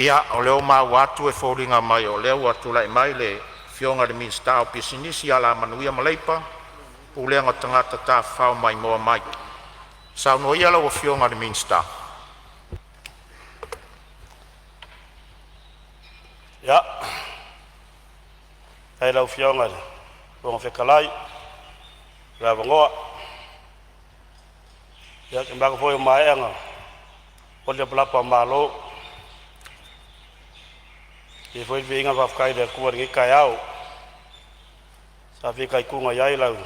Ia, o lea ua maua atu e foliga mai o lea ua tulai mai le Afioga i le Minisita o Pisinisi, Alamanuia ma Leipa, Pulega o Tagata Tafafao Maimoa Mai. Saunoa ia lau Afioga i le Minisita. Ia, faafetai i lau Afioga i le Fofoga Fetalai mo le avanoa. Ia, ou te manatu foi ua maea ona foli lapalapa o malo, e avatu foi le viiga ma le faafetai i le Atua i lenei taeao sa fitaituga ai lau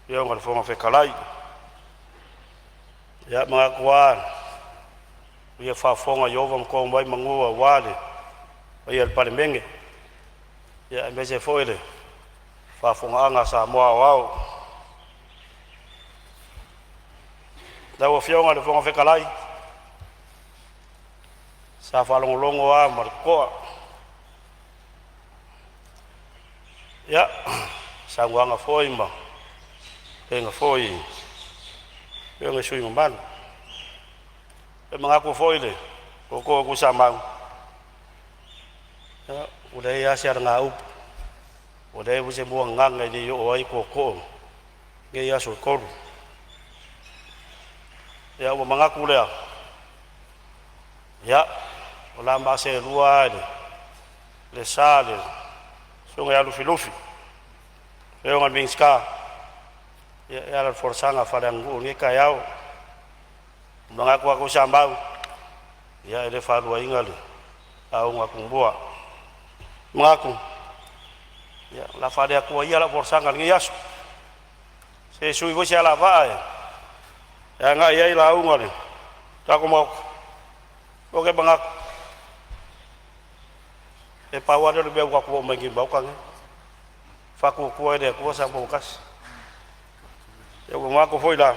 Afioga i le Fofoga Fetalai. Ia, e manatu lava ua ia faafofoga Ieova ma tono mai manu aua le paia o le Palemene, aemaise foi le faafofogaaga a Samoa aoao. Lau Afioga i le Fofoga Fetalai, sa faalogologo lava ma le totoa i saunoaga foi ma tuleiga foi i afioga i sui usufono mamalu. E manatu foi i le tootoo o Tuisamau, ia, ua leai lava se alagaupu, ua leai foi se muagagana e le i oo ai tootoo i nei aso e tolu. Ia ua manatu lea, ia, o le a ma seelua lava i le sa o le susuga ia Lufilufi, le afioga i le Minisita e ala i le folasaga faaleaganuu i lenei taeao. E manatu lava Tuisamau, ia e le faaluaina le lauga a Tumua. E manatu, ia, o le a faale-Atua ia lau folasaga i lenei aso, se i sui foi se alavaa e agai ai lauga a le tatou Maota. Ou te manatu, e pau lava lea o le mea ua tatou omai ai nei i le Maota lenei, Faatuatua i le Atua Samoa ua Tasi. Ia ua manatu foi la,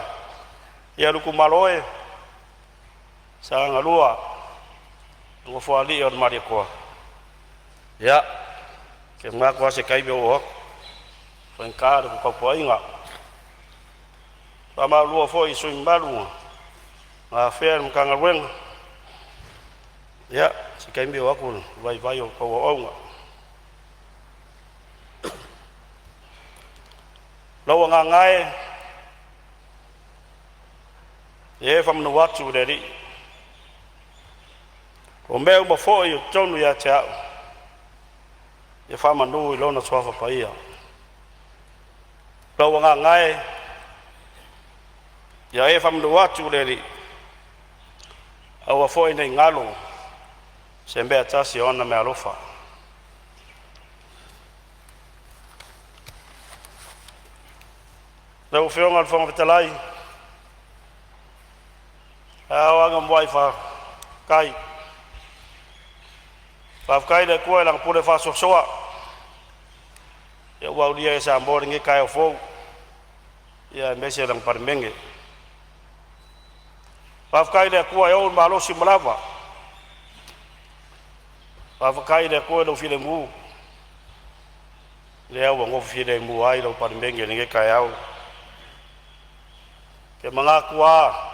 ia lou itumalo e, Sagaga 2, Nofoalii o le Malietoa, ia, ou te manatu lava o se taimi ou oo atu, e faigata le tapuaiga. E faamalulu atu foi i sui usufono mamalu na afea e le Matagaluega, ia, se taimi oo atu le vaivai o la outou auauna. Lou agaga e, ia e faamanu atu i le Alii, o mea uma foi o totonu ia te au, ia faamanu i Lona Suafa Paia. Lou agaga e, ia e faamanu atu i le Alii, aua foi ne i galo se mea e tasi o ana meaalofa. Lau Afioga i le Fofoga Fetalai, e ao lava ona muai faafetai, faafetai i le Atua i Lana pule faasoasoa ua aulia ai e Samoa lenei taeao fou, aemaise lana Palemene. Faafetai i le Atua e ou le malosi uma lava. Faafetai i le Atua i lou filemu, lea ua nofo filemu ai lau Palemene i lenei taeao. Ou te manatu lava,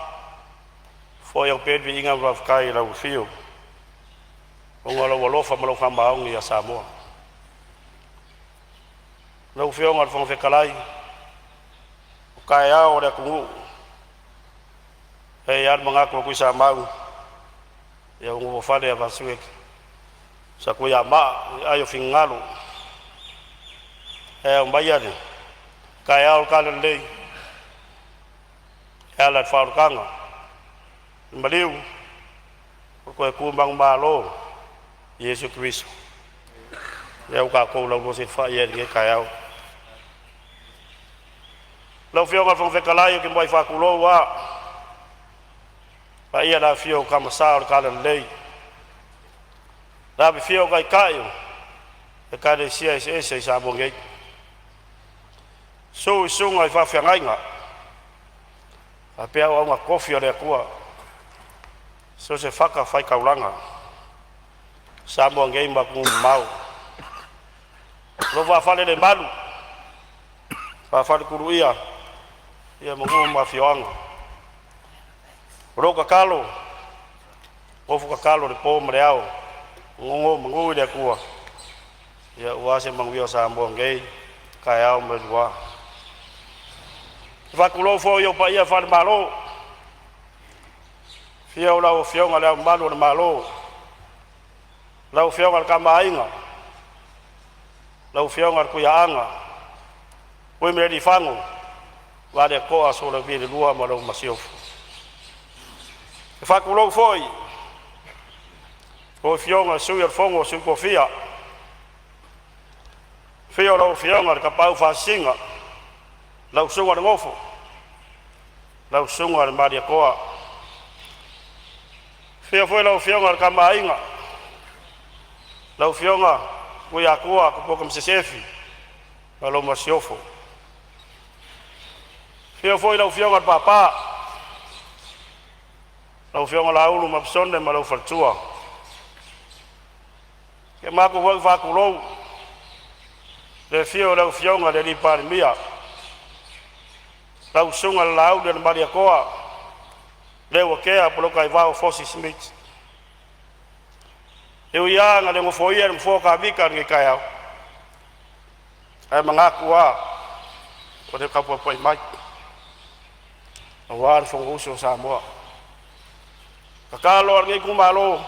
foi atu pea le viiga ma le faafetai i lau afio ona o lou alofa ma lou faamaoni ia Samoa. Lau Afioga i le Fofoga Fetalai, o taeao o le atunuu, e i ai lava le manatu o Tuisamau, ia ua nofofale le Satuiamaa i aai o finagalo ae aumaia le taeao o le talalelei e ala i le faaolataga, le maliu ua toe tu manumalo i Iesu Keriso lea ua tatou lauluaseifai ai i lenei taeao. Lau Afioga i le Fofoga Fetalai, ou te muai faatulou lava i le paia i le afifio o Tama Sa o le Talalelei, le afifio o Taitai o Ekalesia eseese i Samoa nei, susu i susuga i faafeagaiga faapea auauna totofi a le Atua i so o se fatafaitaulaga i Samoa nei ma atunuu mamao. O lo o faafailelemalu, faafaletuluia ia ma nuu ma afioaga. O lou tatalo, nofo tatalo i le po ma le ao. Nonomanu i le Atua ia aua se manuia o Samoa nei, taeao ma le lua. E faatulou foi i ou paia faale-Malo, afio lau Afioga i Le Ao Mamalu o le Malo, lau Afioga i le Tama a Aiga, lau Afioga i le Tuiaana Tuimalealiifano Vaaletoa Sualauvi II ma lau Masiofo. E faatulou foi i lau Afioga i le Sui o le Fono a Sui Tofia, afio lau Afioga i le Tapaau Faasisina lau Susuga i le Nofo, lau Susuga i le Malietoa. Afio foi lau Afioga i le Tama a Aiga, lau Afioga Tuiatua Tupua Tamasese ma lau Masiofo. Afio foi lau Afioga i le Papa, lau Afioga Laaulu ma Sone ma lou faletua. Ia matou foi faatulou le afio o lau Afioga i le Palemia, lau Susuga i le Laauli na Malietoa Leuatea Polataivao Fosi Smith. E ui lava ina le nofoia le nofoa o Tavita i lenei taeao, ae manatu lava o lo o taputapuai mai aua le Fonousu a Samoa. O le tatalo a lenei itumalo,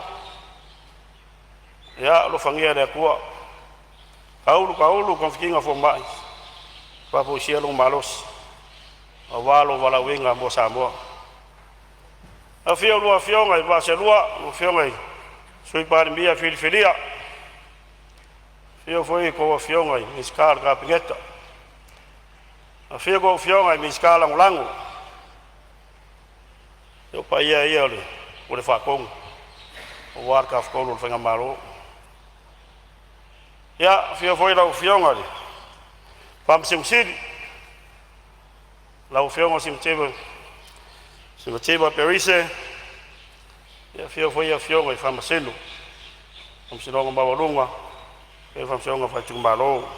ia alofagia e le Atua, taulu taulu togafitiga a fomai, faafoisia lou malosi aua lou valaauina mo Samoa. Afio a oulua Afioga i vaa seelua, afioga i Sui Palemia filifilia, afifio foi a outou afioga i Minisita o le Kapeneta, afifio foi afioga i Minisita Lagolago. Ia o paia ia o le Pule Faatonu aua le Tafatolu o le Faigamalo. Ia, afio foi lau Afioga i le Faamasino Sili, lau Afioga Simateva Simativa Perise, afifio foi afioga i Faamasino o le Faamasinoga Maualuga faapea le Faamasinoga Faaitumalo.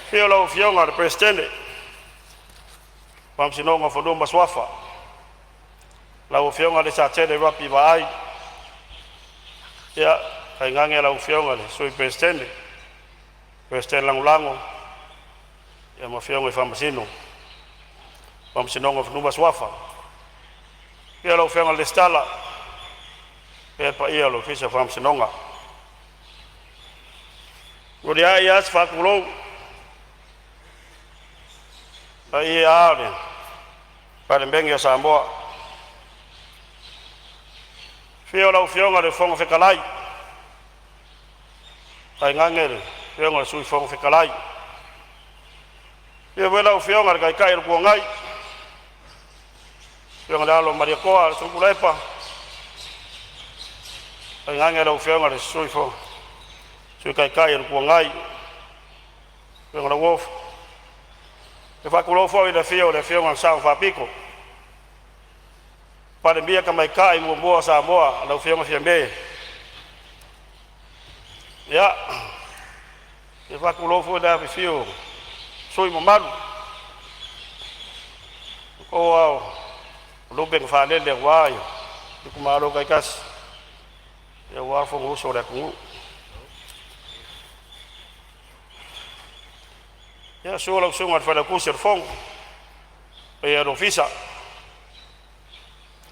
Afio lau Afioga i le Peresetene o Faamasinoga o Fanua ma Suafa, lau Afioga Lesatele Ronnie Vaai, ia tainane lau Afioga i le Sui Peresetene, Peresetene Lagolago ma afioga i Faamasino o Faamasinoga o Fanua ma Suafa. Afio lau Afioga i le Resitala faapea le paia o le Ofisa o Faamasinoga. E muliai lava se faatulou i le paia o le Palemene o Samoa, afio lau Afioga i le Fofoga Fetalai, tainane le Afioga i le Sui Fofoga Fetalai, afio foi lau Afioga i le Taitai o le Itu Agai, afioga i le alo o Malietoa Tuilaepa, tainane lau Afioga i le Sui Taitai o le Itu Agai, afioga Lauofo. E faatulou foi i le afio o le Afioga i le Sao Faapito, Palemia Tamaitai muamua o Samoa, lau Afioga Fiame. Ia, e faatulou foi i le afifio o sui usufono mamalu o lupe na faalele aua itumalo taitasi aua le Fonousu a le atunuu. Ia, susu lau Susuga i le Failautusi o le Fono ma le paia o le Ofisa.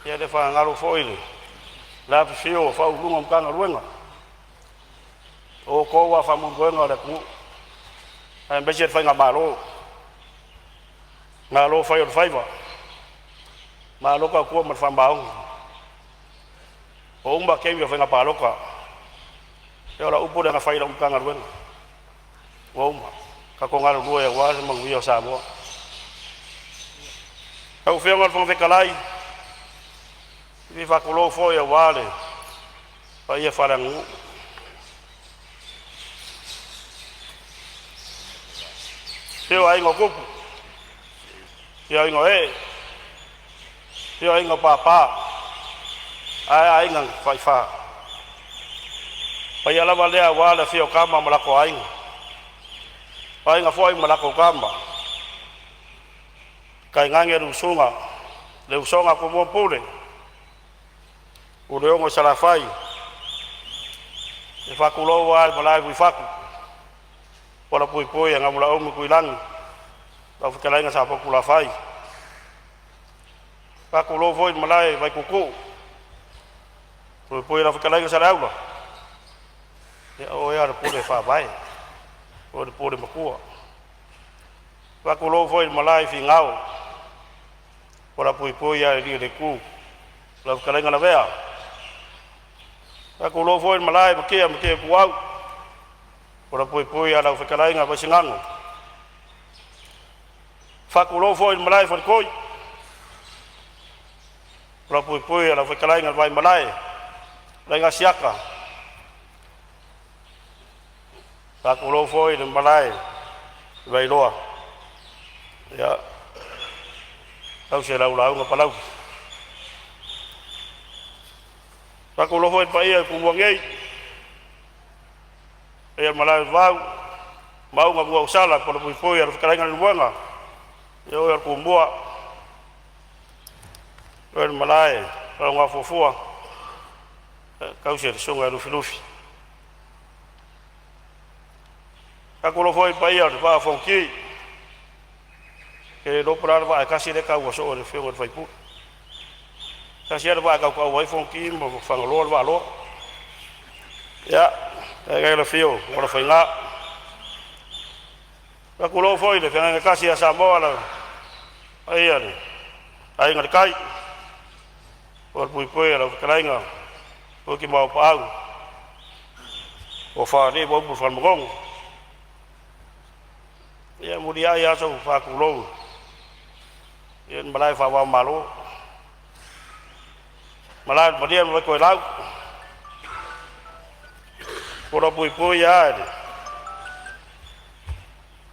E le faagalo foi le afifio o Ofisa Sili o Pulega o Matagaluega, o outou lava o faamoemoega o le atunuu aemaise le faigamalo. Malo fai o le faiva, malo tautua ma le faamaoni. Ua uma taimi o faiga palota. Ia o lau upu lea na fai i lau Matagaluega, ua uma, tatou galulue aua se manuia o Samoa. Lau Afioga i le Fofoga Fetalai, e fia faatulou foi aua le paia faaleaganuu. Afio Aiga o Tupu, afio Aiga o Ee, afio Aiga o Papa, ae a Aiga na Taifa. O le paia lava lea aua le afio o Tama ma latou Aiga, o Aiga foi ma latou Tama, tainane le usoga a Tumua ma Pule, Puleono i Salafai, Faatulou lava i le malae i Vuifatu, pola puipui a Namulauulu Tuilagi lau fetalaiga Safotulafai. Faatulou foi i le malae i Vaituutuu, puipui lau fetalaiga Saleaula, ia o oe lava o le pule faavae, o oe o le pule matua. Faatulou foi i le malae i Finao, pola puipui lava i le alii o le itu, lau fetalaiga Lavea. Faatulou foi i le malae i Matia ma Matia Ituau, pola puipui lava i lau fetalaiga Vaisigano. Faatulou foi i le malae i Faletoi, pola puipui lau fetalaiga Vaimalae, le aiga Asiata. Faatulou foi i le malae i Vailoa, tausi e lau lauga Palauli. Faatulou foi i le paia o Tumua nei, paia i le malae i Vavau, Maauga ma Nuuausala, palu puipui lau fetalaiga Leulumoega, o oe o le Tumua, oe le malae Lalogafuafua e tausi e le susuga ia Lufilufi. Faatulou foi i le paia o le Vaa o Fonoti, ou te le iloa po o le a le vaa e tasi lea e taua soo e le afioga i le sui usufono. E tasi lava le vaa e tautaua ai Fonoti ma Fagaloa ma le Vaaloa. Ia, tainane le afio o Alofaiga. Faatulou foi i le feagaiga tasi ia Samoa, le paia i le Aiga i le Tai, palu puipui lau fetalaiga Futi ma Auuapaau, Tofa o Alii ma upu i le Fale Manono. E muliai lava sou faatulou i le malae faava o Malo, malae o le Malia ma Vaitoelau, pola puipui lava i le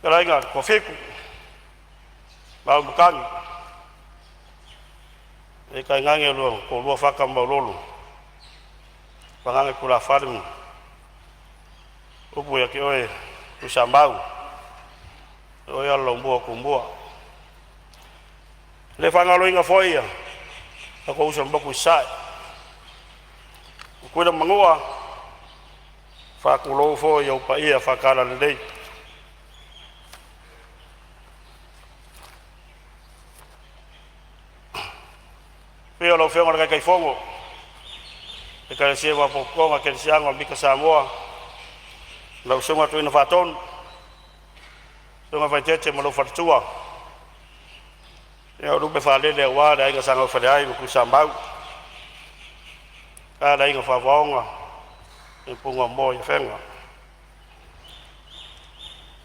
fetalaiga i le Toafitu, Maaumatagi tainane lo oulua Fata ma Maulolo, pagana tulafale ma upu ia te oe Tuisamau, o oe o le Laumua o Tumua. E le faagaloina foi ia tatou uso i le motu i Sasae, Tutuila ma Manua, faatulou foi i ou paia faale-Talalelei. Afio lau Afioga i le Taitaifono o Ekalesia Faalapotopotoga Kerisiano o Amerika Samoa, lau Susuga Tuuina Faatonu, Susuga Faaeteete ma lou faletua. O lupe faalele aua le aiga Sa Naufaleai ma Tuisamau, ae a le aiga Fa'avaoga ma Pugaumoa i Afega.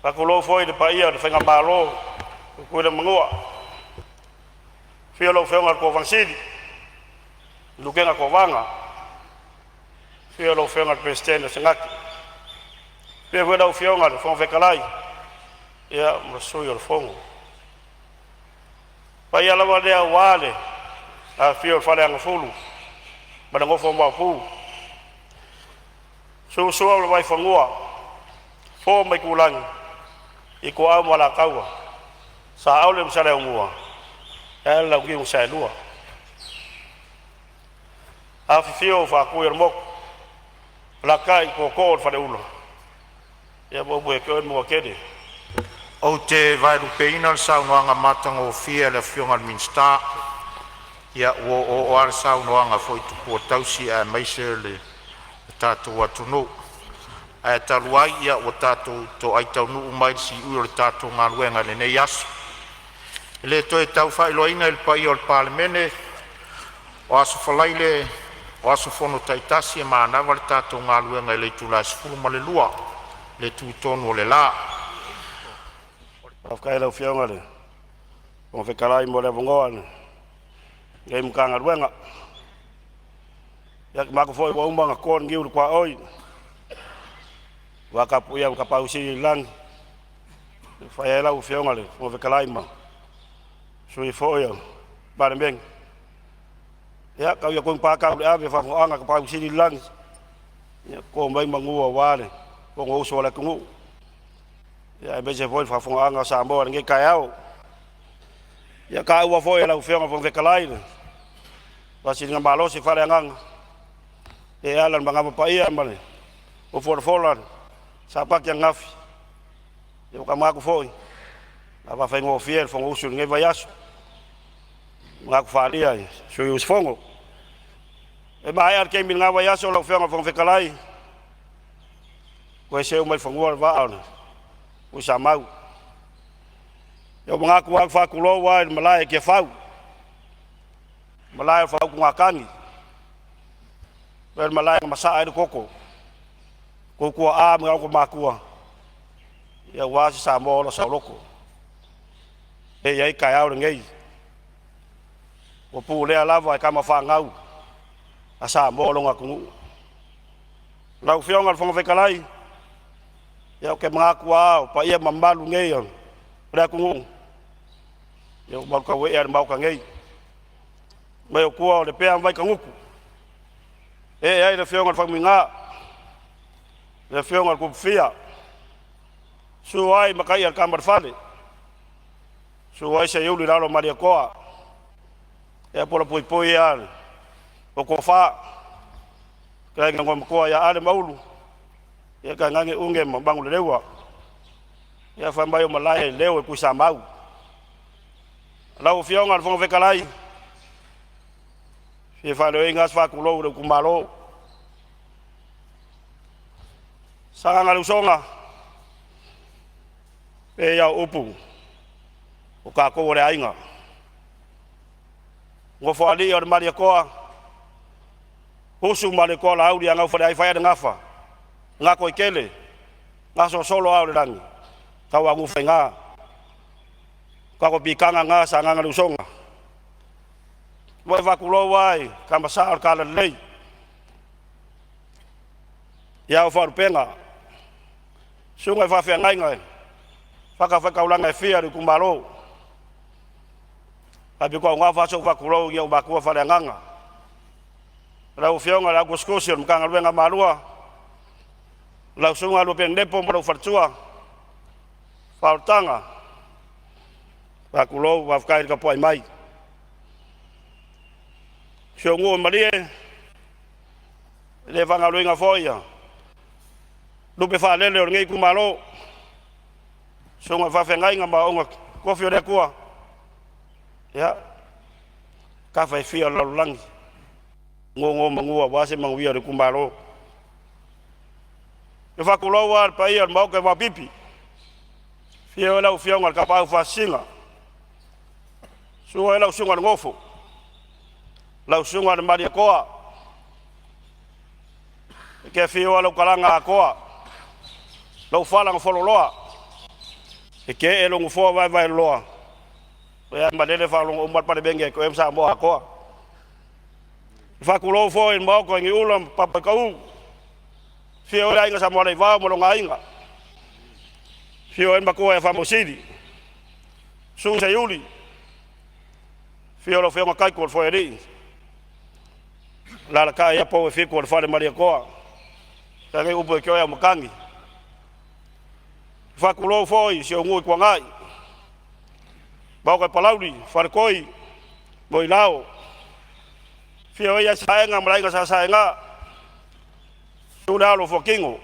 Faatulou foi i le paia o le Faigamalo Tutuila ma Manua, afio lau Afioga i le Kovana Sili Lutena Kovana, afio lau Afioga i le Peresetene o le Senate, afio foi lau Afioga i le Fofoga Fetalai ma Sui o le Fono. O le paia lava lea aua le afifio o Faleagafulu ma le nofo a Maopu, Sua ma le Vaifanua, Fofo ma Aitulagi, Ituau ma Alataua, Saole ma Saleaaumua ma le Launiu na Saelua. Afifio Faatui o le Motu, alaalatai tootoo o le Faleula ma upu ia te oe le Manuatele. Ou te vaelupeina le saunoaga matagofie a le Afioga i le Minisita, ua oooo lava le saunoaga foi i tupua tausi aemaise o le tatou atunuu. Ae talu ai ua tatou toai taunuu mai i le siui o le tatou galuega i lenei aso, e le toe tau faailoaina i le paia o le Palemene, o aso Faraile o aso fono taitasi e manava le tatou galuega i le itula e 12:00 i le tutonu o le la. Faafetai i lau Afioga i le Fofoga Fetalai mo le avanoa o lenei Matagaluega. Ia, ou te manatu foi ua uma ona to le niu i le tuaoi, aua le tapuaiga a Tapaau Sili i le lagi e fai ai lau Afioga i le Fofoga Fetalai ma sui foi o le Palemene. Ia tau ia togipā tau le ave, faafofogaaga a Tapaau Sili i le lagi, ia to mai manu aua le fonousu a le atunuu, aemaise foi le faafofogaaga a Samoa i lenei taeao. Ia, taua foi e lau Afioga i le Fofoga Fetalai le faasiligamalosi faaleagaga e ala i le manava paia ma le O folafola sapati ananafi, ia ua taua foi a faafaigofie le Fonousu i lenei vaiaso, manatu faaalia i sui usufono. E maea le taimi i lena vaiaso lau Afioga i le Fofoga Fetalai, toe seu mai i fanua le vaa o le Tuisamau. Ua ou manatu lava ou te faatulou lava i le malae i Tiafau, malae o le faautugatagi, le malae na masaa ai le toto o tuaa ma matua aua se Samoa ola saoloto. E i ai taeao lenei, ua pulea lava e tama fanau a Samoa lona atunuu. Lau Afioga i le Fofoga Fetalai, ia ou te manatu lava o paia ma mamalu nei o le atunuu, ia ua malutauee lava i le Maota nei. Fai mai o tua o Lepea ma Vaitagutu, ee ai le afioga i le Faumuina, le afioga i le Tupufia, susu ai Mataia o le Tama a le Fale, susu ai Seiuli le alo o Malietoa, ia puipuia le Tofa, fetalai le Igoamatua ia Ale ma Ulu, ia tainane Une ma Manuleleua. Ia fai mai o malae e leo e Tuisamau. Lau Afioga i le Fofoga Fetalai, e fia faaleoina se faatulou i lou itumalo. Sagaga le Usoga, e pei lava o upu, o tatou o le aiga. Nofoalii o le Malietoa, usu Malietoa Laauli ma Gauifaleai, fai le gafa, gatoitele, gasolosolo au o le lagi, tauanuufaiga. O tatou piitaga na Sagaga le Usoga. E faatulou lava i Tama Sa o le Talalelei i ao Faalupega, susuga i faafeagaiga i fatafaitaulaga e fia i le itumalo. E faapitoaugafa sou faatulou i ou matua faaleagaga, lau Afioga i le au tusitusi a le Matagaluega a Malua, lau Susuga Lupenepo ma lou faletua, Faaolataga, faatulou, faafetai le tapuai mai. Si ou nuu i Malie, e le faagaloina foi lupe faalele o lenei itumalo, susuga i faafeagaiga ma auauna totofi a le Atua, ia, tafa e fia o le lalolagi o nonomanu aua se manuia o le itumalo. E faatulou lava i le paia o le Maota i Vaapiti, afio ai lau Afioga i le Tapaau Faasisina, susu ai lau Susuga i le Nofo, lau Susuga i le Malietoa, e te afio lau Talaga Atoa, lou fala na fololoa, e te ee lou nofoa vaevaeloa, e malele faalogo uma le Palemene ia te oe ma Samoa atoa. E faatulou foi i le Maota i Niuula ma Papaitou, afio ai le Aiga Samoaleivao ma lona aiga, afio ai le Matua ia Faamausili, susu Seiuli, afio lau Afioga Taito le Foealii, alaalatai ia pou e fitu o le fale Malietoa, tainane upu ia te oe Aumatagi. E faatulou foi i si ou nuu i Tuanai, Maota i Palauli, Faletoi, Moilao, afio ai Saega ma le Aiga Sa Saega, susu le alo o Fuatino,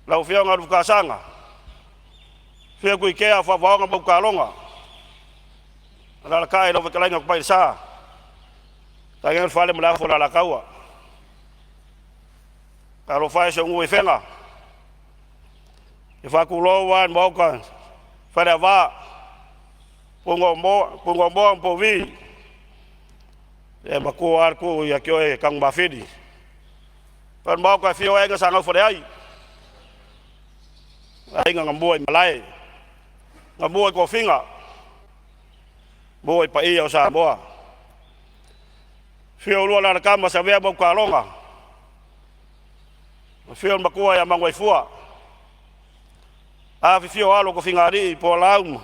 lau Afioga Lufukasaga, afio Tuikea, Faavaoga ma Utaloga, alaalatai lau fetalaiga Tupailesa, tainane le fale ma le afu o le Alataua. Talofa e i si ou nuu i Afega, e faatulou lava i le Maota Faleava, Pugaumoa ma Pouvi, e matua lava le tuu ia te oe Tanumafili. Le Maota e afio ai Aiga Sa Naufaleai, aiga na mua i malae, na mua i tofiga, mua i paia o Samoa. Afio oulua alalatama Savea ma Utaloga, afio le matua ia Manuaifua, afifio alo o Tofigalii po o Alaau ma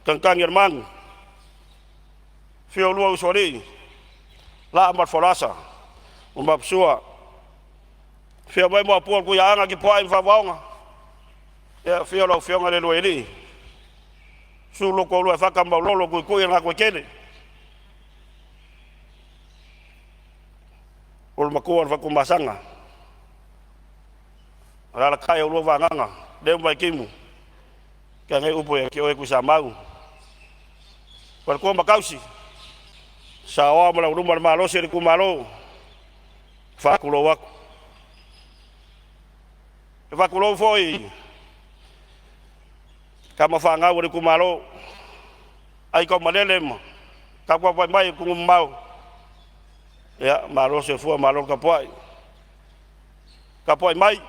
Tagitagialemanu, afio oulua usoalii, Laa ma le Folasa ma Maposua, afio mai Maopu o le Tuiaana Tipuai ma Faavaoga, afio lau Afioga Leuluaialii, susu lo toalua e Fata ma Maulolo, Tuitui ma Gatoitele, o le matua o le Fale Tuamasaga. Alaalatai oulua vagaga leu ma Vaitimu, feagai upu ia te oe Tuisamau. Faletua ma tausi, saoa ma le aualuma le malosi o le itumalo, faatulou atu. E faatulou foi tama fanau a le itumalo, aitaumalele ma taputapuai mai atunuu mamao. Ia malo le soifua malo le tapuai. Tapuai mai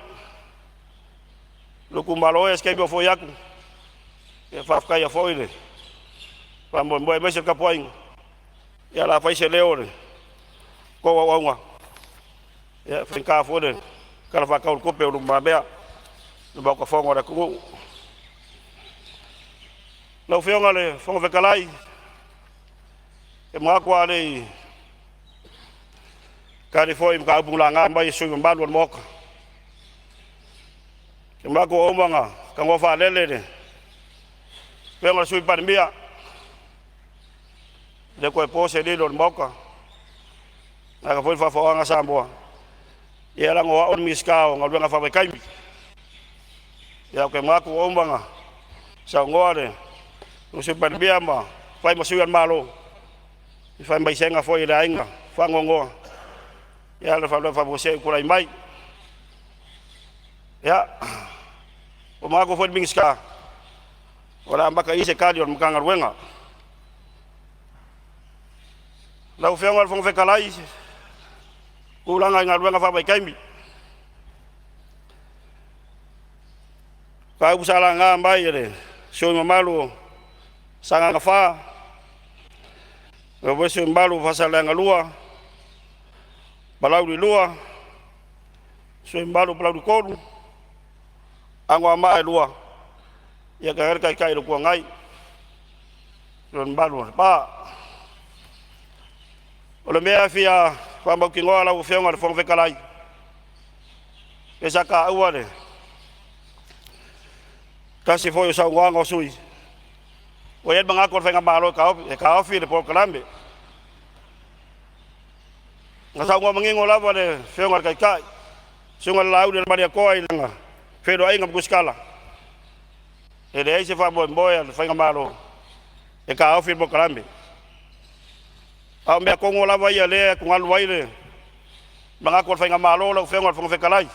lou itumalo e, se taimi ou foi atu. Ia faafetaia foi le faamoemoe aemaise le tapuaiga. Ia o le a fai se leo o le tou auauna, ia e faigata foi le Tala Faatatau o le Tupe ua i lumamea i le Maota Fono o le atunuu. Lau Afioga i le Fofoga Fetalai, e manatu a le i tali foi i mataupu na laga mai e sui usufono mamalu o le Maota, ou te manatu ua uma ona tanoa faalele le Afioga i le Sui Palemia, e le toe po se lilo i le Maota, vaeatu foi le faafofogaaga a Samoa, ia leaga o au o le Minisita o Galuega Faavaitaimi. Ia ou te manatu ua uma ona saunoa le Sui Palemia ma fai ma sui o le Malo i faamaisega foi i le aiga faanoanoa, ia a o le faalavelave faafuasei ua tulai mai. Ia, ua manatu foi le Minisita o le a amata i i se tali a le Matagaluega. Lau Afioga i le Fofoga Fetalai, o tulaga i galuega faavaitaimi, o mataupu sa laga mai e le sui usufono mamalu o Sagaga 4, faapea foi le sui usufono mamalu o Faasaleleaga 2, Palauli 2, sui usufono mamalu o Palauli 3, Anoamaa 2, ia tainane le Taitai o le Itu Agai ma le mamalu o Lepa. O le mea e fia faamautinoa lau Afioga i le Fofoga Fetalai, pei sa taua i se tasi foi o saunoaga a sui usufono, ua i ai le manatu o le faigamalo e taofi le polokalame. Na saunoa manino lava le Afioga i le Taitai, le Susuga i le Laaulialemalietoa i lana feiloaiga ma Tusitala, e leai se faamoemoe a le faigamalo e taofi le polokalame. A o mea tonu lava ia o lea e atugalu ai le manatu o le faigamalo lau Afioga i le Fofoga Fetalai, o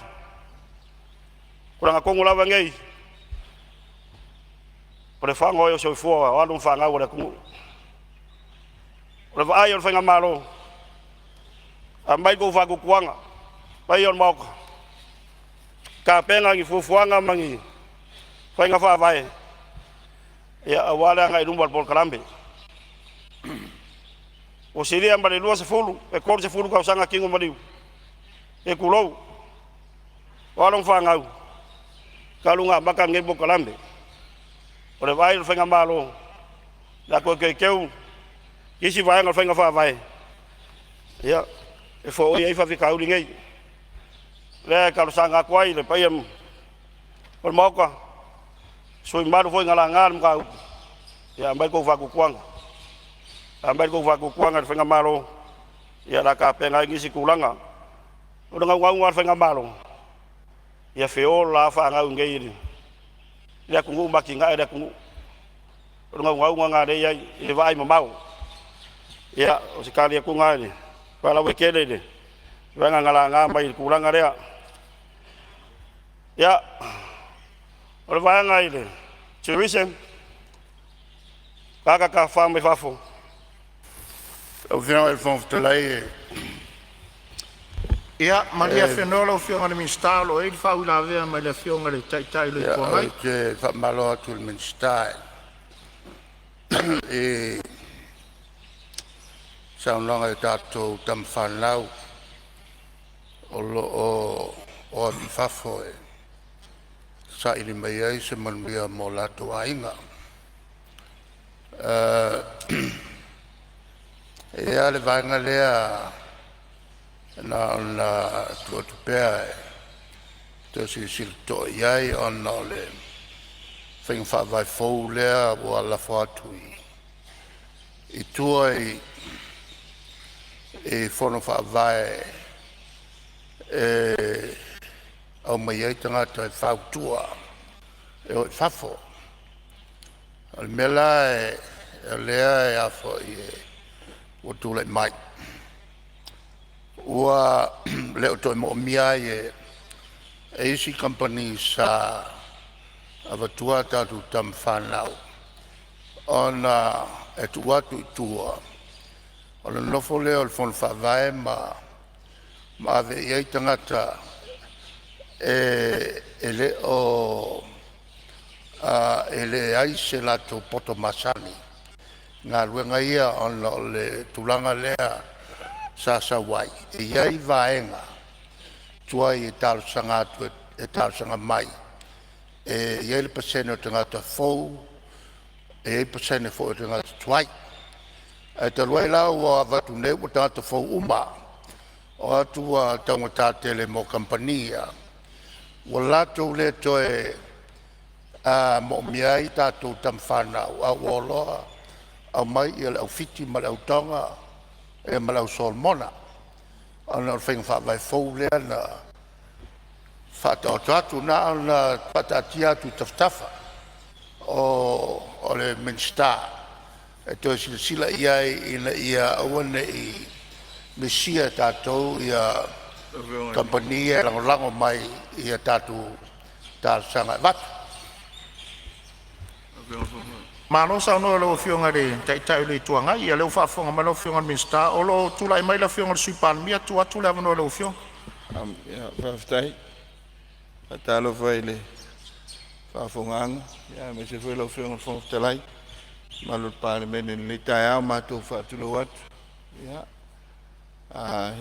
tulaga tonu lava nei, o le fago ai o soifua o alo ma fanau a le atunuu. O le vaai a le faigamalo, aumai le tou faatuatuaga le paia o le Maota, tapena ni fuafuaga ma ni faiga faavae aua le agai i luma o le polokalame. Ua silia ma le 20 pe 30 tausaga tino maliu, se tulou, o alo ma fanau talu ona amata lenei polokalame. O le vaai a le faigamalo, o le a toe teuteu isi vaega o le faiga faavae e foia ai faafitauli nei. O lea e talosaga atu ai i le paia o le Maota, sui usufono mamalu foi na laga le mataupu, ia aumai le tou faatuatuaga, aumai le tou faatuatuaga i le faigamalo o le a tapena ai nisi tulaga. O le naunauga lava o le faigamalo, ia feola lava fanau iinei i le atunuu ma atinae le atunuu. O le naunautaiga lena o lea e i ai i le vaaimamao. Ia, o se tali atu lena faalauaitele i le vaega na laga mai i le tulaga lea. Ia, o le vaega i le Tourism, tagata tafafao mai fafo. Lau Afioga i le Fofoga Fetalai, Ia malie afenoa lau Afioga i le Minisita o lo o i ai le faauilavea mai le Afioga i le Taitai o le Itu Agai. Ou te faamalo atu i le Minisita i saunoaga i tatou tamafanau o lo o o atu i fafo e saili mai ai se manuia mo latou aiga. E i ai lava le vaega lea na ona tuu atu pea e toe silasila totoa i ai ona o le faiga faavae fou lea ua lafo atu i tua i fono faavae e aumai ai tagata e fautua e o i fafo. O le mea la o lea e a foi e ua tulai mai, ua le o toe moomia ai e isi kamupani sa avatua a tatou tama fanau ona e tuu atu i tua ona nonofo lea o le Fono Faavae ma ave i ai tagata e le o e leai se latou poto masani i galuega ia ona o le tulaga lea sa sau ai, e i ai vaega tuai e talosaga atu e talosaga mai e i ai le pasene o tagata fou, e i ai pasene foi o tagata tuai. Ae talu ai la ua avatu nei ua tagata fou uma, o atu ua taugata tele mo kamupani ia, ua latou le toe moomia ai tatou tama fanau, a ua o loa aumai le au Fiti ma le au Toga ia ma le au Solomona ona o le faiga faavae fou lea na faataoto atu. Na ona faataatia atu i tafatafa o le Minisita e toe silasila i ai ina ia aua ne i misia e tatou kamupani ia e lagolago mai i a tatou talosaga e avatu. Malo saunoa i lau Afioga i le Taitai o le Itu Agai. Ia o lea ua faafofoga mai lau Afioga i le Minisita, o lo o tulai mai le Afioga i le Sui Palemia. E tuu atu le avanoa i lau Afioga. Faafetai. E faatalofa i le faafofogaaga aemaise foi lau Afioga i le Fofoga Fetalai ma le mamalu o le Palemene i lenei taeao. Matou te faatulou atu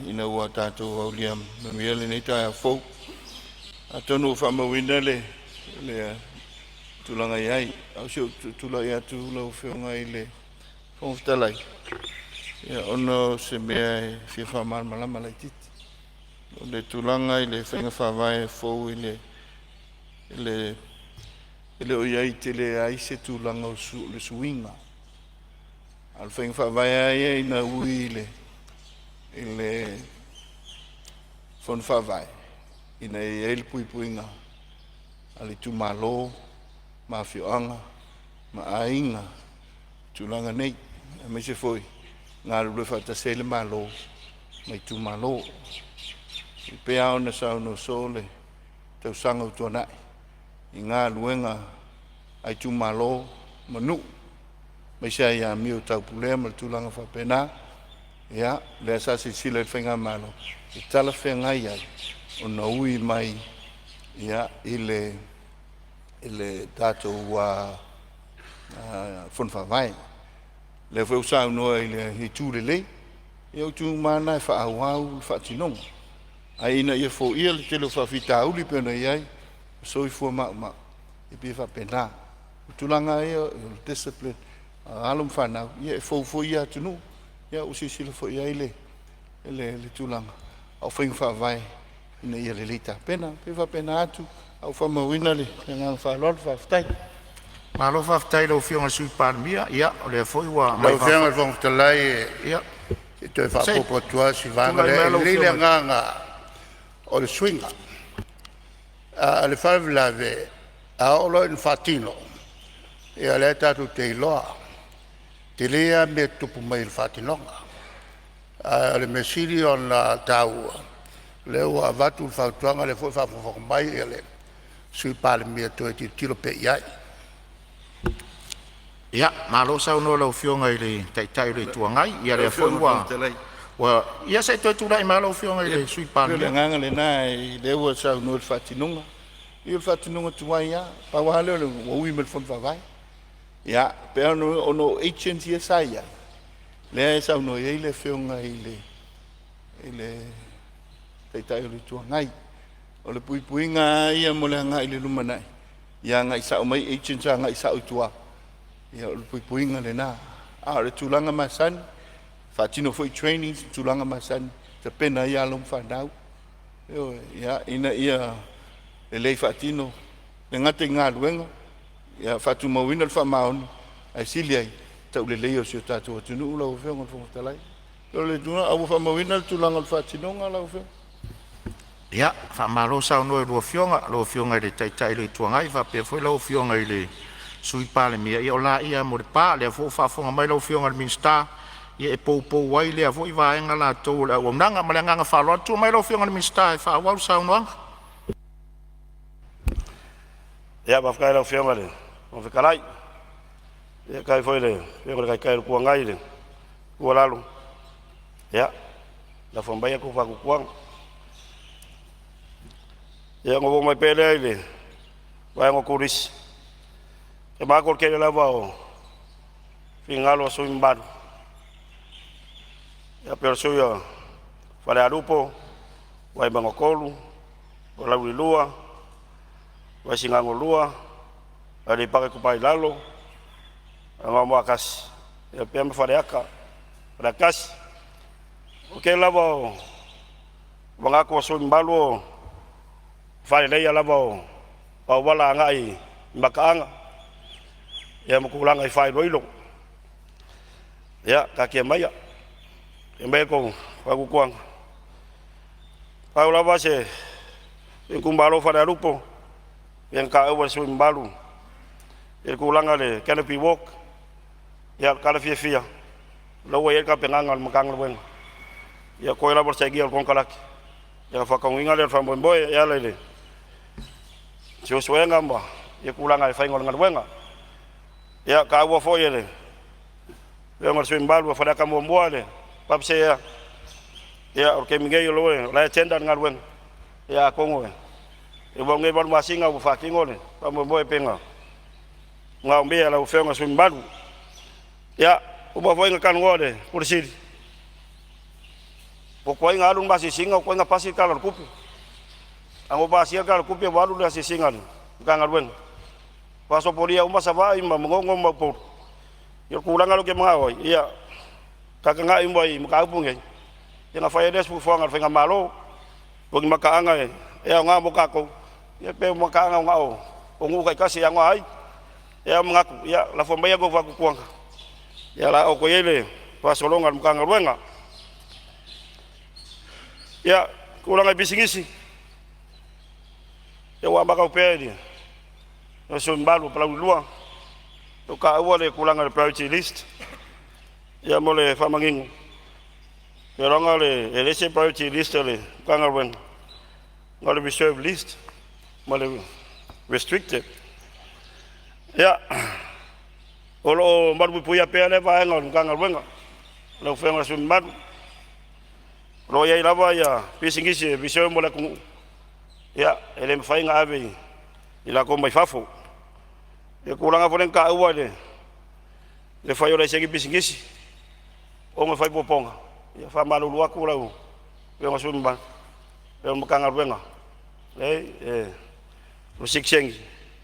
ina ua tatou aulia manuia lenei taeao fou. Atonu ua faamauina le tulaga e i ai, a o si ou tulai atu lau Afioga i le Fofoga Fetalai, ona o se mea e fia faamalamalama laitiiti. O le tulaga i le faiga faavae fou i le e le o i ai tele ai se tulaga o le suiga. A o le faiga faavae lava ia ina ui i le Fono Faavae, ina ia i ai le puipuiga a le itumalo ma afioaga ma aiga i tulaga nei, aemaise foi e galulue faatasi ai le Malo ma itumalo. E pei lava ona saunoa soo le tausaga ua tuanai i galuega a itumalo ma nuu, aemaise lava i amio taupulega ma tulaga faapena. Ia, lea sa silasila i ai le faigamalo e talafeagai ai ona ui mai i le tatou Fono Faavae. O lea foi ua saunoa i le itu lelei, ia o itu uma lava na e faaauau le faatinoga, ae ina ia foia le tele o faafitauli e pei ona i ai, o soifua maumau, e pei e faapena. O tulaga lava ia o le discipline a alo ma fanau, ia e fou foi ia atunuu, ia ua silasila foi i ai le tulaga, a o faiga faavae ina ia lelei tapena. E pei e faapena atu, ae ua faamauina le agaga faaaloalo. Faafetai. Malo faafetai i lau Afioga i le Sui Palemia. Ia o lea foi ua Lau Afioga i le Fofoga Fetalai, se i toe se i faaopoopo atu lava si vaega tulai lea. mai E lau lelei le Afioga. agaga o le suiga, a o le faalavelave a oo loa ina faatino, ia lea tatou te iloa, e tele lava mea e tutupu mai i le faatinoga. Ae o le mea sili ona taua o lea ua avatu le fautuaga, o lea foi ua faafogafoga mai le Sui Palemia e toe tilotilo pea i ai. Ia, malo saunoa i lau Afioga i le Taitai o le Itu Agai. Ia Lau lea foi Afioga i le Fofoga ua Fetalai… ia se i toe tulai mai lava lau Afioga i le Sui E pei o le Palemia. agaga lena lea ua saunoa i le faatinoga. Ia o le faatinoga tuai lava, pau lava lea ua ui mai le Fono Faavae. Ia, pei lava ona o agents ia sa i ai, lea e saunoa i ai le Afioga i le Taitai o le Itu Agai. O le puipuiga lava ia mo le agai i le lumanai, ia agai sao mai agents agai sao i tua. Ia o le puipuiga lena. A o le tulaga masani, e faatino foi trainings ma tulaga masani e tapena ai alo ma fanau, ioe, ina ia lelei faatino, e le gata i galuega, ia faatumauina le faamaoni, ae sili ai ona tauleleia o si o tatou atunuu lau Afioga i le Fofoga Fetalai. A ua faamauina le tulaga o le faatinoga lau Afioga? Ia, faamalo saunoa i lau Afioga i le Taitai o le Itu Agai faapea foi lau Afioga i le Sui Palemia. Ia o laia mo le pa, o lea foi ua faafofoga mai lau Afioga i le Minisita, ia e poupou ai lea foi vaega latou o le auaunaga. Ma le agaga faaaloalo, tulai mai lau Afioga i le Minisita e faaauau le saunoaga. Ia, faafetai i lau Afioga i le Fofoga Fetalai. Ia faafetai foi i le Afioga i le Taitai o le Itu Agai i le tuualalo, ia lafo maia la outou faatuatuaga. Ia ona ou oo mai pea lea i le vaega o turisi. E manatu o le tele lava o finagalo o sui usufono mamalu, ia pei o le sui usufono o Falealupo, Vaimauga 3, Palauli 2, Vaisigano 2, Aleipata Itupa i Lalo, Anoamaa 1, faapea ma Faleata 1. O le tele lava o manatu o sui usufono mamalu o le faaleleia lava o auala agai i mataaga ma tulaga i faailoilo. Ia taatia maia, aumai la outou faatuatuaga. Pau lava si ou itumalo o Falealupo, pei ona taua e le sui usufono mamalu i le tulaga i le canopy walk. Ia o le tala fiafia, o la ua i ai le tapenaga a le Matagaluega, ia toe lava o le sainia o le konekarate ona faataunuuina lea o le faamoemoe e ala i le suesuega ma tulaga i le faiga o le galuega. Ia, taua foi e le Afioga i le sui usufono mamalu o Faleata 1 le pump sea. Ia o le taimi nei o la e tender le galuega, ia atonu e uma atu nei 8 masina ua faatino le faamoemoe pei ona manaomia e lau Afioga i le sui usufono mamalu. Ia, ua uma foi ona talanoa i le Ofisa Sili, ua tuai ona alu le ma asiasiga ua tuai ona pasi le Tala o le Tupe. Ae na ou pasia le Tala o le Tupe ua alu le asiasiga a le Matagaluega, faasopolia uma Savaii ma Manono ma Upolu. Ia o le tulaga lea ou te manao ai, ia tagai uma i mataupu nei ona fai ai lea o se fuafuaga a le faigamalo. O ni mataaga e aoga mo tatou, ia pe o mataaga na o nuu taitasi e aoga ai. Ae manatu, ia lafo maia la outou faatuatuaga, ia o le a oo atu i ai le faasologa a le Matagaluega. Ia, tulaga i pisinisi, ia ua amata atu pea i le sui usufono mamalu o Palauli 2, ua taua le tulaga o le priority list. Ia mo le faamanino, iloga e leai se priority list a le Matagaluega, na o le reserve list ma le restricted. Ia, o lo o malupuipuia pea lea vaega o le Matagaluega lau Afioga i le sui usufono mamalu. O lo o i ai lava pisinisi e reserve mo le atunuu, ia e le mafai ona ave i latou mai fafo. I le tulaga foi lea na taua i le fai o laisene pisinisi ona fai puapuaga, ia e faamalulu atu lau Afioga i le sui usufono mamalu, o le Matagaluega, leai, o sitiseni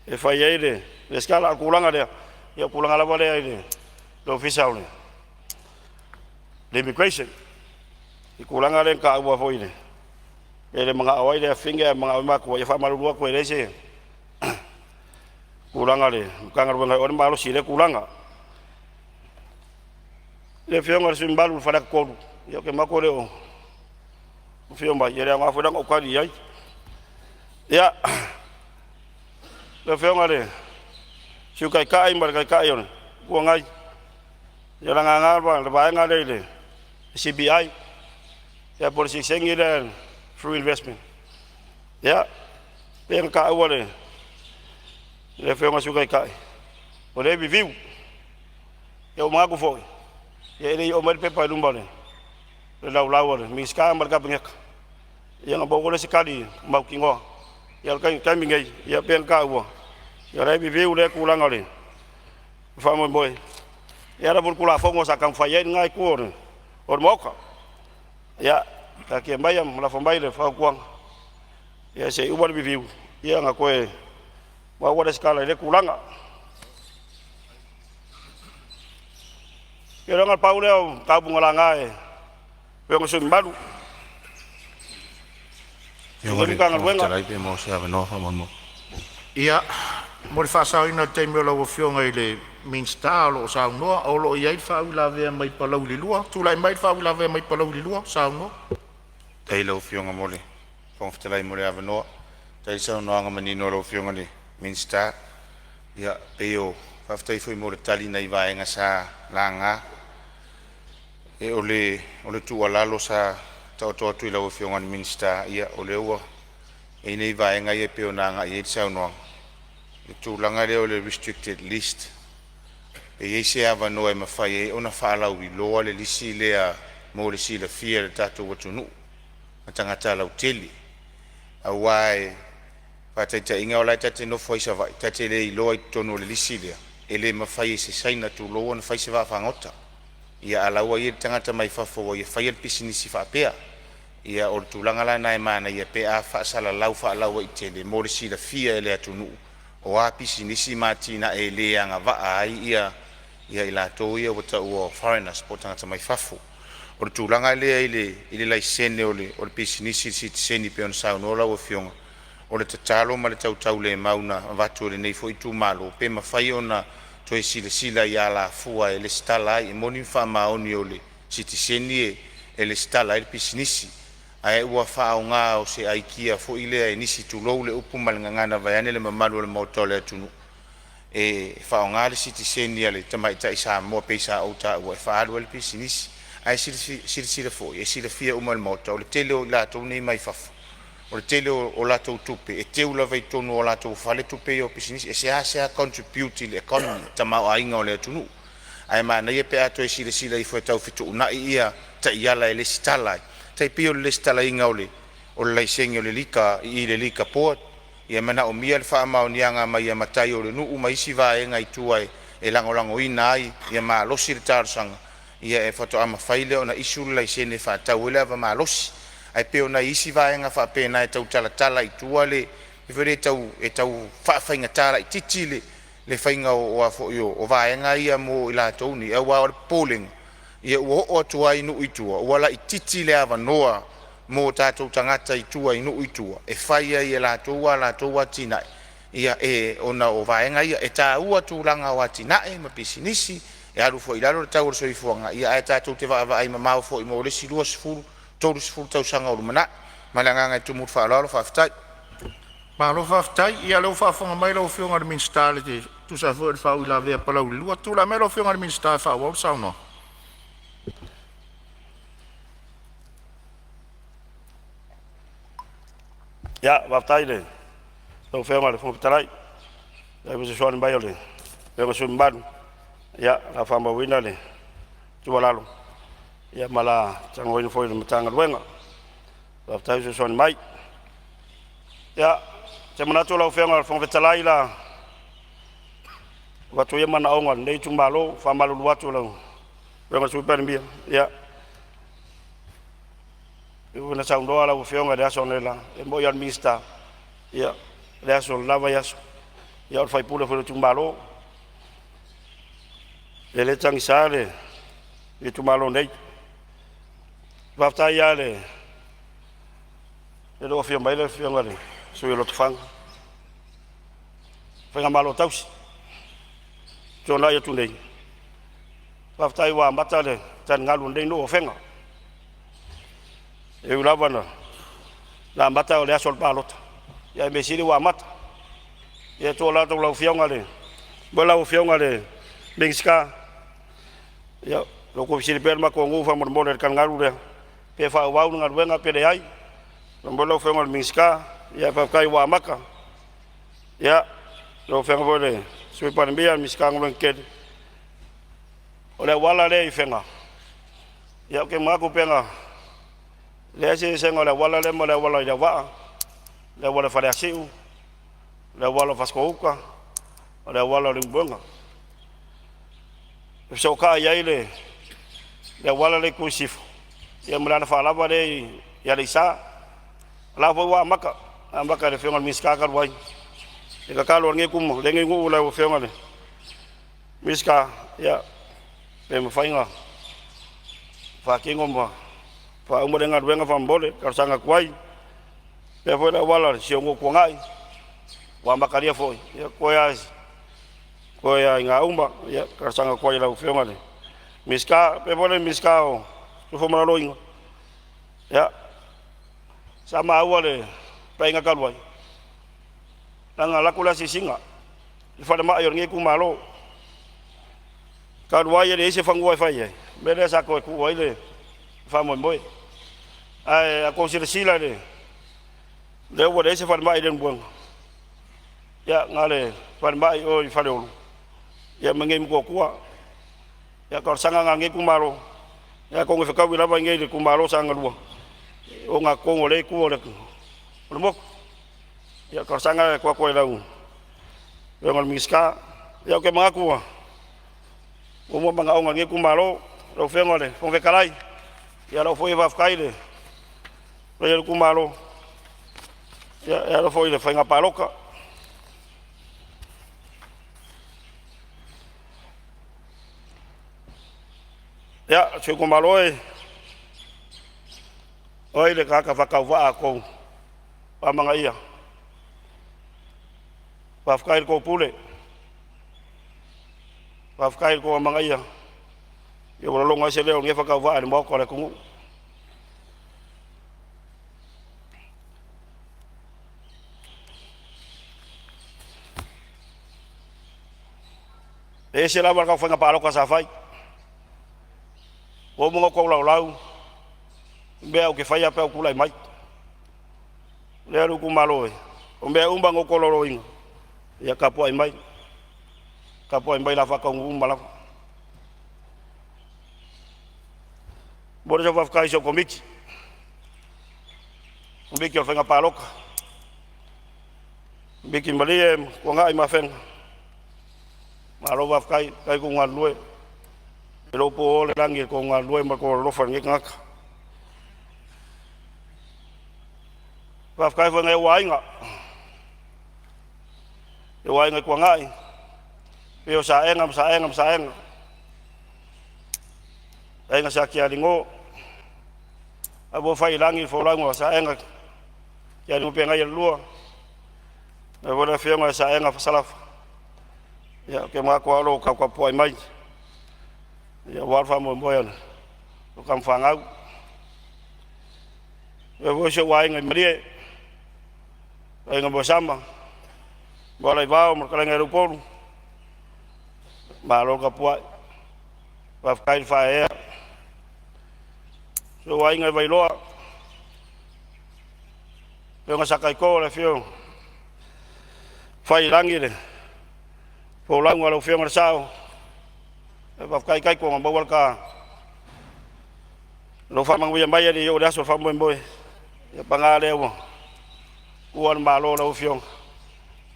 e fai ai le resitala. A o le tulaga lea, ia o le tulaga lava lea i le Ofisa o le Immigration i le tulaga lea na taua foi e le manao ai le afafine ae manao ai matua. Ia faamalulu atu e leai se tulaga o le Matagaluega e oo i ai le malosi i lea tulaga. Le Afioga i le sui usufono mamalu o Faleata 3, ia ou te manatu e le o afio mai, ia e le aoga foi la ona ou tali i ai. Ia, lau Afioga i le Sui Taitai ma le Taitai o le Itu Agai, ia na laga le vaega lea i le CBI po o le siliseni lea through investment. Ia, pei ona taua e le Afioga i le Sui Taitai, o lea e review. Ia ua manatu foi, e le i oo mai le pepa i luma o le laulau a le Minisita ma le Kapeneta ona maua foi lea o se tali mautinoa. A o le taimi nei, ia pei ona taua, o la e review lea tulaga o le faamoemoe e ala foi i le Tulafono sa taumafai ai lena itu o le Maota. Ia taatia maia ma lafo mai le fautuaga, se i uma le review ona toe maua lea o se tala i lea tulaga. Ia na o le pau lea o mataupu na laga e Afioga i sui usufono mamalu o lenei Matagaluega. Fetalai pe maua se avanoa faamolemole. Ia, mo le faasaoina o le taimi o lau Afioga i le Minisita o lo o saunoa, o lo o i ai le faauilavea mai Palauli 2. Tulai mai le faauilavea mai Palauli 2. Saunoa. Faafetai i lau Afioga mo le Fofoga Fetalai mo le avanoa. Faafetai i le saunoaga manino a lau Afioga i le Minisita. Ia pei o… faafetai foi mo le tali i nai vaega sa laga. O le tuualalo sa taoto atu i lau Afioga i le Minisita, ia o lea ua i ai nei vaega ia pei ona agai i ai le saunoaga, i le tulaga lea o le restricted list, e i ai se avanoa e mafai ai ona faalauiloa le lisi lea mo le silafia e le tatou atunuu ma tagata lautele. Aua o le faataitaiga o la e ta te nofo ai i Savaii, ta te le iloa i totonu o le lisi lea, e le mafai e se Saina tulou ona fai se vaafagota. Ia a o la e ua i ai le tagata mai fafo ua ia faia le pisinisi faapea. Ia o le tulaga la lena e manaia pe a faasalalau faalauaitele mo le silafia e le atunuu, o a pisinisi ma atinae e le agavaa ai i latou ia ua taua o foreigners po o tagata mai fafo. O le tulaga lea i le laisene o le pisinisi, le sitiseni e pei ona saunoa lau Afioga, o le tatalo ma le tautaulemau na avatu e lenei foi itumalo, pe mafai ona toe silasila i alafua e resitala ai. E moni ma faamaoni o le sitiseni e resitala ai le pisinisi, ae ua faaaoga o se aikia foi lea e nisi, tulou le upu ma le gagana vaeane le mamalu o le Maota o le atunuu, e faaaoga le sitiseni a le tamaitai Samoa pei sa ou taua e faaalu ai le pisinisi. Ae silasila foi, e silafia uma e le Maota, o le tele o i latou nei mai fafo, o le tele o latou tupe e teu lava i totonu o latou fale tupe ia o pisinisi. E seasea contribute i le economy, le tamaoaiga o le atunuu. Ae manaia pe a toe silasila ifo e tau fetuunai ia taiala e resitala ai, e tai pei o le resitalaina o le laisene o le lika i le Liquor Board. E manaomia le faamaoniaga mai a matai o le nuu ma isi vaega i tua e lagolagoina ai ia malosi le talosaga, ia faatoa mafai lea ona issue le laisene e faatau ai le ava malosi. Ae pei o nai isi vaega faapena e tau talatala i tua le mea foi lea e tau faafaigata laitiiti le faiga o vaega ia mo i latou nei, aua o le popolega ua oo atu lava i nuu i tua ua laitiiti le avanoa mo o tatou tagata i tua i nuu i tua e fai ai e latou a latou atinae, ona o vaega ia. E taua tulaga o atinae ma pisinisi, e alu foi i lalo le tau o le soifuaga, ae tatou te vaavaai mamao foi mo le isi 20, 30 tausaga o lumanai. Ma le agaga e tumu i le faaaloalo faafetai. Malo faafetai. Ia o lea ua faafofoga mai lau Afioga i le Minisita e tusa ai foi o le faauilavea a Palauli 2. Tulai mai lau Afioga i le Minisita e faaauau le saunoaga. Ia, faafetai i lau Afioga i le Fofoga Fetalai mo le fesoasoani mai o le Afioga i le sui usufono mamalu. Ia, o le a faamauina le tuualalo ma o le a talanoaina foi i le Matagaluega. Faafetai fesoasoani mai. Ia, ou te manatu lau Afioga i le Fofoga Fetalai, o le a avatu ia manaoga o lenei itumalo. E faamalulu atu i lau Afioga i le Sui Palemia, ia, e pei foi ona saunoa lau Afioga i le aso analeila, e moni lava o le Minisita, ia, o le aso o le la vaiaso, ia o le sui usufono foi o le itumalo. E le tagisa le itumalo nei. Faafetai lava i le ua afio mai le Afioga i le sui usufono o Lotofaga, faigamalo tausi ua tuanai atu nei, faafetai ua amata le taligalu o lenei nuu o Afega. E ui lava ina amata o le aso o le palota, ae o le mea sili ua amata. Ia e tuualalo atu i lau Afioga i le lau Afioga i le Minisita, ia o lo o tou fesili pea i le matou nuu faamolemole i le taligalu lea, pe faaauau le galuega pe leai. Faamolemole lau Afioga i le Minisita, faafetai ua amata. Ia, lau Afioga foi i le Sui Palemia, Minisita o Galuega Tetele, o le auala lea i Fega, ou te manatu pe na leai se eseesega o le auala lea ma le auala i Leauvaa, le auala i Faleasiu, le auala o Fasitoo-uta, o le auala o Leulumoega. E fesootai ai le auala lea i le itu i sisifo ma le alafaalava lea i Aleisa. O la e foi ua amata, amata e le Afioga i le Minisita talu ai. O le tatalo a lenei nuu i lau Afioga i le Minisita, ia, pe mafai ona faatino ma faauma lea galuega faamolemole e talosaga atu ai. E faapea foi le auala o si ou nuu i Tuanai ua amatalia foi, ia toe lava ina uma. E talosaga atu ai i lau Afioga i le Minisita. E faapea foi le Minisita o le Soifua Maloloina, ia, Sa maua le paeaiga talu ai, leaga na alu atu le asiasiga i le falemai o lenei itumalo. Talu ai e leai se fanua e fai ai, o le mea lea sa toe tuu ai le faamoemoe. Ae a outou silasila i le lea ua leai se falemai i Leulumoega, ia na o le falemai i o i Faleolo ia ma i inei i Motootua. Ia, o le talosaga lena a lenei itumalo, atonu e fetaui lava i inei i le itumalo o Sagaga 2 ogatotonu o lea itu o le motu. Ia, o le talosaga lena e tuu atu ai i lau Afioga i le Minisita. Ia, ou te manatu ua uma manaoga o lenei itumalo. Lau Afioga i le Fofoga Fetalai, ia o lau foi faafetai i le paia o le itumalo e ala foi i le faiga palota. Ia, si ou itumalo e, o ai le tagata faatauvaa a outou faamagaaia? Faafetai i le tou pule, faafetai i le tou amanaia ua lologo ai se leo o lenei faatauvaa i le maota o le atunuu. E ese lava le tatou faiga palota sa fai. Ua uma ona outou laulau i mea ou te faia pe a ou tulai mai. Lea lou itumalo e, o mea uma na outou laulauina, ia tapuai mai, tapuai mai o le a faataunuu uma lava. E momoli lau faafetai i si au Komiti, Komiti o le Faiga Palota, Komiti Malie ma Tuanai ma Afega, malo faafetai, faafetai le tou galulue. E le o po le lagi i le tou galulue ma le tou alolofa i lenei tagata. Faafetai foi i nai ou aiga, ou aiga i Tuanai, afio o Saega ma Saega ma Saega, aiga Sa Tialigo, la ua fai i lagi le folauga a Saega Tialigo Penaia 2, faapea foi le afioga ia Saega Fasalafa. Ia ou te manatu lava o lo o taputapuai mai aua le faamoemoe o tama fanau. E faapea foi si ou aiga i Malie, aiga Moesama, Mualaivao ma le fetalaiga ia Leupolu, malo le tapuai, faafetai le faaeaea. Si ou aiga i Vailoa, afioga Sataito, le afio o Faiilagi le folauga a lau Afioga i le Sao, faafetai Taito ua maua le ta alofa faamanuia mai e le i oo i le aso o le faamoemoe. Ia paga lea ua ua le malo i lau Afioga,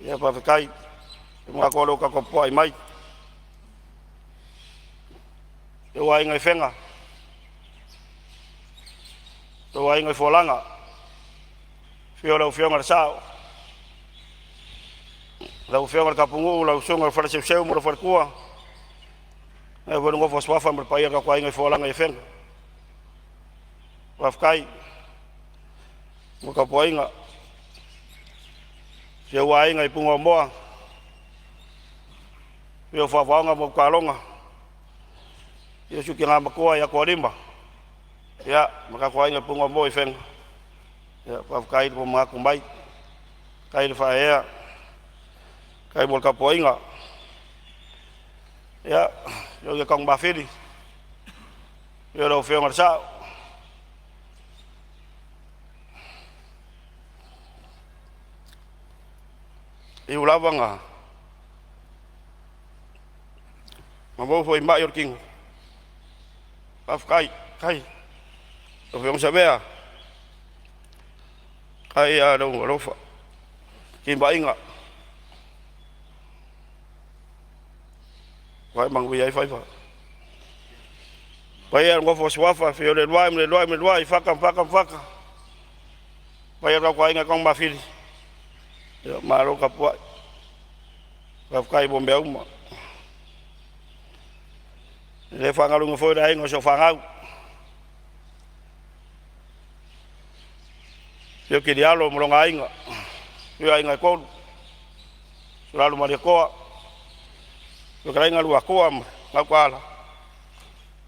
ia faafetai. Ou te manatu o lo o tapuai mai. Le aiga i Fega, lou aiga i Fualaga, afio lau Afioga i le Sao, lau Afioga i le Tapunuu, lau Susuga i le Faleseuseu ma lou faletua, ae foi le nofo a suafa ma le paia o le tatou aiga i Fualaga i Afega. Faafetai mo le tapuaiga. Si ou aiga i Pugauamoa, afio Fa'afaoga ma Utaaloga, afio si ou tina matua ia Tualima ma le tatou aiga i Pugauamoa i Afega. Ia faafetai le manatu mai, faafetai le faaeaea, faafetai mo le tapuaiga. Ia, le afio o Tanumafili, afio lau Afioga i le Sa'o. E ui lava ina maua foi i mai o le tino, faafetai i lau Afioga Savea, faafetai lava i lou alofa ma timaiga ua e manuia ai faiva. Le paia i le nofo a suafa, afio Leuluai ma Leuluai ma Leuluai, Fata ma Fata ma Fata, le paia o le tatou aiga Tanumalafili, ia malo tapuai, faafetai mo mea uma. E le faagaloina foi le aiga o si au fanau, afio Tilialo ma lona aiga, afifio aiga e tolu, Sulalu ma Alietoa, fetalaiga Luatua ma Gautaala,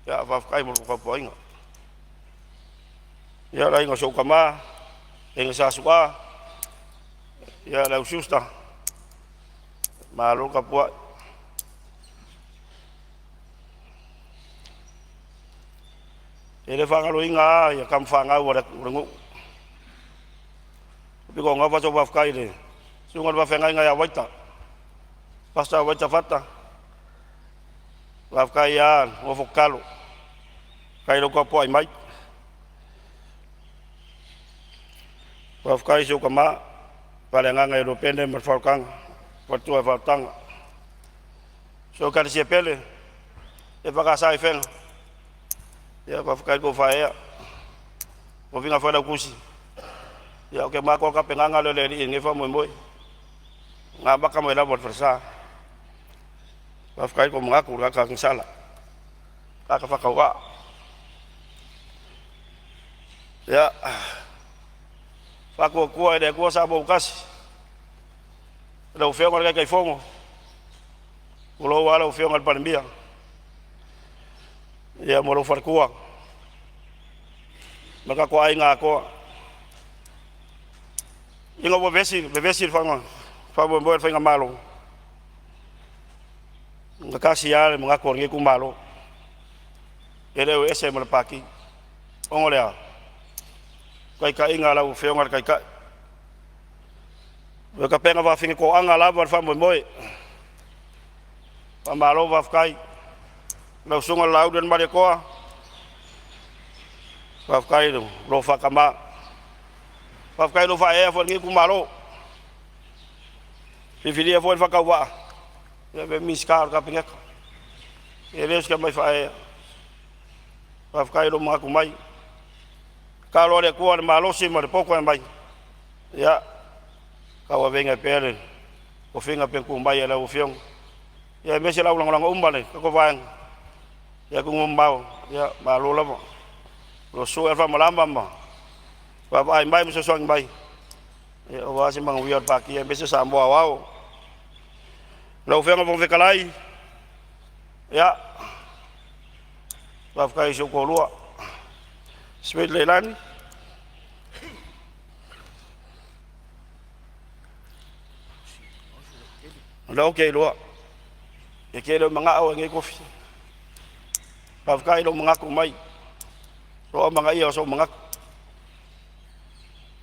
ia faafetai mo le tapuaiga. Ia le aiga o si ou tama, Aiga Sa Su'a, ia le au siusta, malo le tapuai. E le faagaloina lava ia tama fanau a le nuu. Pito gafa sau faafetai i le susuga i le faafeagaiga ia Vaita, Pastor Vaita Fata, faafetai lava le nofo tatalo, faafetai i lou tapuai mai. Faafetai i si ou tama Paleagaga Iono Pene ma le faaolataga, faletua ia Faaolataga, si ou Ekalesia pele EFKS i Afega, ia faafetai i le tou faaeaea, tofiga failautusi. Ia ou te manatu o le tapenaga lea a le Alii i lenei faamoemoe na amata mai lava i le falesa. Faafetai i lou manatu i le tagata agasala, tagata faatauvaa. Ia, Faatuatua i le Atua Samoa ua tasi, lau Afioga i le Taitaifono, tulou lava lau Afioga i le Palemia, ia ma lou faletua ma le tatou aiga atoa. Ina ua vevesi, vevesi le faamoemoe o le faigamalo, na tasi lava le manatu o lenei itumalo, e le o ese ma le Pati. Ona o le a? Taitaiga a lau Afioga i le Taitai, o le tapena faafinetoaga lava le faamoemoe. Faamalo faafetai i lau Susuga i le Laauliolemalietoa, faafetai i lou alofa faatama, faafetai i lou faaeaea foi i lenei itumalo. Filifilia foi le faatauvaa e avea ma Minisita o le Kapeneta, e le o se tamai faaeaea. Faafetai i lou manatu mai. Tatalo lava i le Atua i le malosi ma le poto e aumai, ia tauaveina pea le tofiga pei ona tuu mai e lau Afioga, aemaise le au lagolago uma a le tatou vaega i atunuu e mamao, ia malo lava. O lo o susu foi alofaamalama ma vaavaai mai ma fesoasoani mai aua se manuia o le Pati aemaise Samoa aoao. Lau Afioga i le Fofoga Fetalai, ia, faafetai i si ou toalua, Smith Leilani o lea ou te iloa e te le o manao oe i lenei tofi. Faafetai i lou manatu mai, lou amanaia o sou manatu,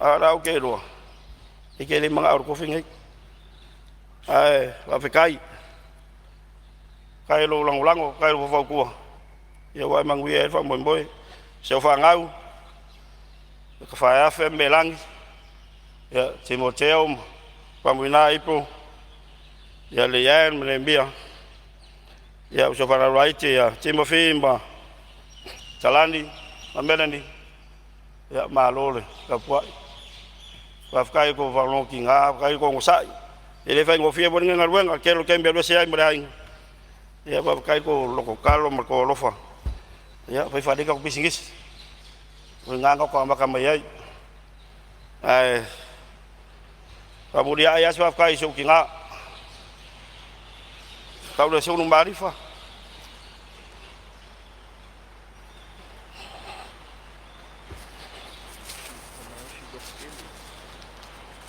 a o lea ou te iloa e te le manao i le tofi lenei. Ae faafetai, faafetai i lou lagolago, faafetai i lou faufautua aua e manuia ai le faamoemoe. Si au fanau Tafaeafe ma Melani, ia Timoteo ma Faumuina Ipo, ia Leanne ma Neemia, si au fanau laiti ia Timosi ma Kalani ma Melani, ia malo le tapuai. Faafetai i le tou faalogotiga, faafetai le onosai. E le faigofie foi lenei galuega, o le tele o taimi e alu ese ai ma le aiga. Ia faafetai i le tou lototalo ma le tou alofa, ia fai faalelei tatou pisinisi, o i ina tatou amata mai ai. Ae faamuliai lava se faafetai i si ou tina, Taulesulu Malifa,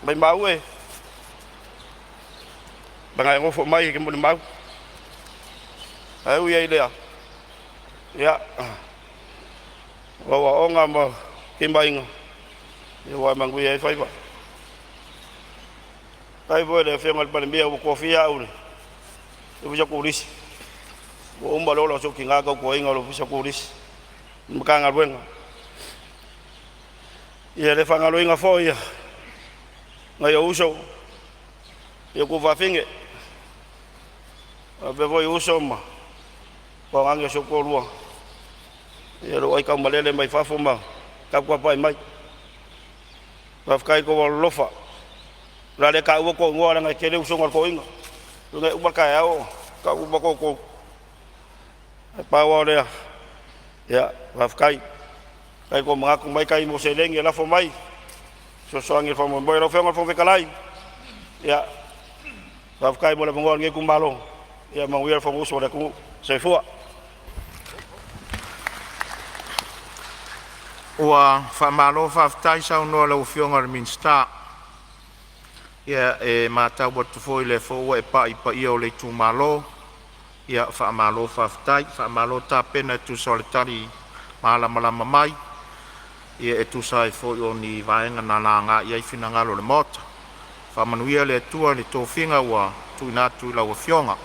maimau e leaga e nofo mai e te molimau. Ae ui lava i lea, ia, o au aoga ma timaiga ua e manuia ai faiva. Faafetai foi i le Afioga i le Palemia ua tofia au i le Ofisa Turisi, ua uma le ola o si ou tina tautuaina le Ofisa Turisi i le Matagaluega. Ia e le faagaloina foi nai ou uso, nai ou tuafafine, faapea foi uso ma toagane o si ou toalua o lo o aitaumalele mai fafo ma taputapuai mai. Faafetai i lo outou alolofa. O le a le taua tou igoa leaga e tele usoga a toeaiina, e uma le taeao o tau uma outou. Ae pau lava o lea, ia faafetai. Faafetai i lou manatu mai tai mo seleni e lafo mai e fesoasoani i le faamoemoe. Lau Afioga i le Fofoga Fetalai, ia faafetai mo le avanoa o lenei itumalo. Ia manuia le Fonousu a le atunuu. Soifua. Ua faamalo faafetai saunoa i lau Afioga i le Minisita. Ia e matau atu foi o lea foi ua e pai i paia o le itumalo. Ia faamalo faafetai, faamalo tapena e tusa o le tali malamalama mai e tusa ai foi o ni vaega na laga i ai finagalo o le Maota. Faamanuia le Atua i tofiga ua tuuina atu i lau Afioga.